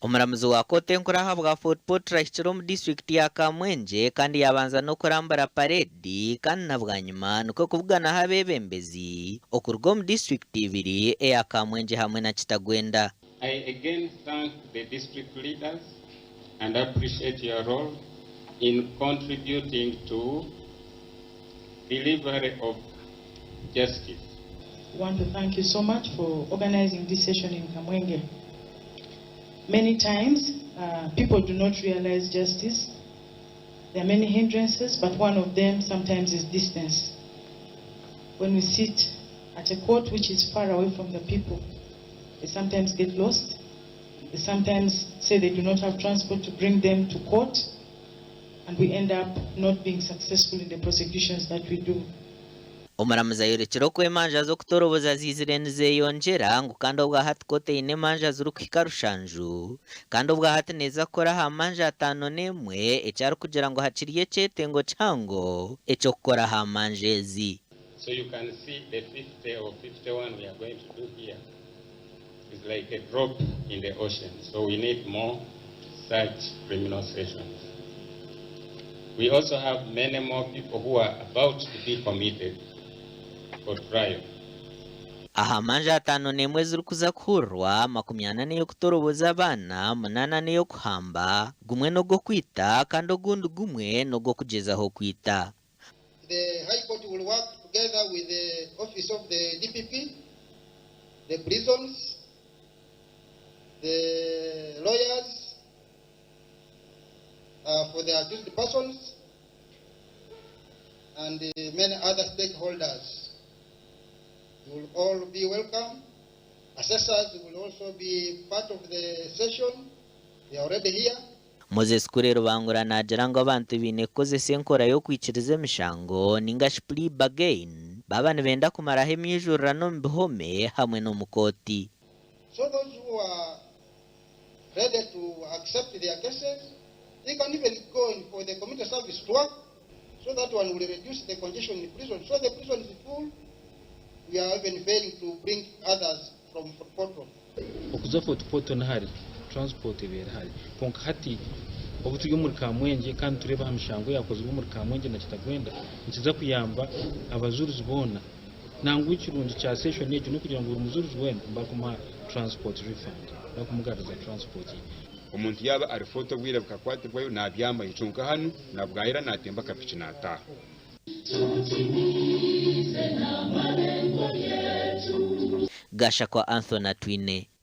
Omuramuzi wa kooti enkuru ahabwa Fort Portal ahikire omu disiturikiti ya Kamwengye kandi yabanza n'okurambura pareedi kandi na bwanyima nikwo kubuganaho abeebembezi okuruga omu disiturikiti ibiri eya Kamwengye hamwe na Kitagwenda. I again thank the district leaders and appreciate your role in contributing to delivery of justice. We want to thank you so much for organizing this session in Kamwenge. Many times, people do not realize justice. There are many hindrances, but one of them sometimes is distance. When we sit at a court which is far away from the people, they sometimes get lost. They sometimes say they do not have transport to bring them to court, and we end up not being successful in the prosecutions that we do. Omuramuzi ayorekire oku emanja z'okutoroboza ziizire nizeyongyera ngu kandi obwahati kooti eine emanja zirikuhika rushanju kandi obwahati neeza kukora aha manja ataano n'emwe eki arikugira ngu hakiriyo ekyetengo kihango eky'okukora aha manja ezi. So you can see the 50 or 51 we are going to do here is like a drop in the ocean. So we need more such criminal sessions. We also have many more people who are about to be committed for trial. Aha manja ataano n'emwe ezirikuza kuhurirwa, 40 n'ey'okutoroboza abaana, munaana n'ey'okuhamba, gumwe n'ogw'okwita kandi ogundi gumwe n'ogw'okugyezaho kwita. The High Court will work together with the Office of the DPP, the prisons, the lawyers for the accused persons, and many other stakeholders. You will all be welcome. Assessors will also be part of the session. They are already here. Moses Kure Rubangura naagira ngu abantu baine kukozesa enkora y'okwikiriza emishango ningashi plea bargain baaba nibenda kumaraho emyijurirano omu bihome hamwe n'omu kooti. So those who are ready to accept their cases, they can even go in for the community service to work, so that one will reduce the congestion in prison. So the prison is full, we are even failing to bring others from Fort Portal. Okuza Fort Portal nihare, transport ebeire hare. Kwonka hati obu turi omuri Kamwengye kandi tureeba aha mishango eyakozirwe omuri Kamwengye na Kitagwenda, nikiza kuyamba abajurizi boona. Nangwa ekirungi kya session egyo n'okugira ngu buri mujurizi weena barikumuha transport refund, barikumugaruza transport ye. Omuntu yaaba ari Fort obwire bukakwatirwayo naabyamayo kyonka hanu nabwayira naatemba akapiki naataaha. Gashakwa Anthony Atwine.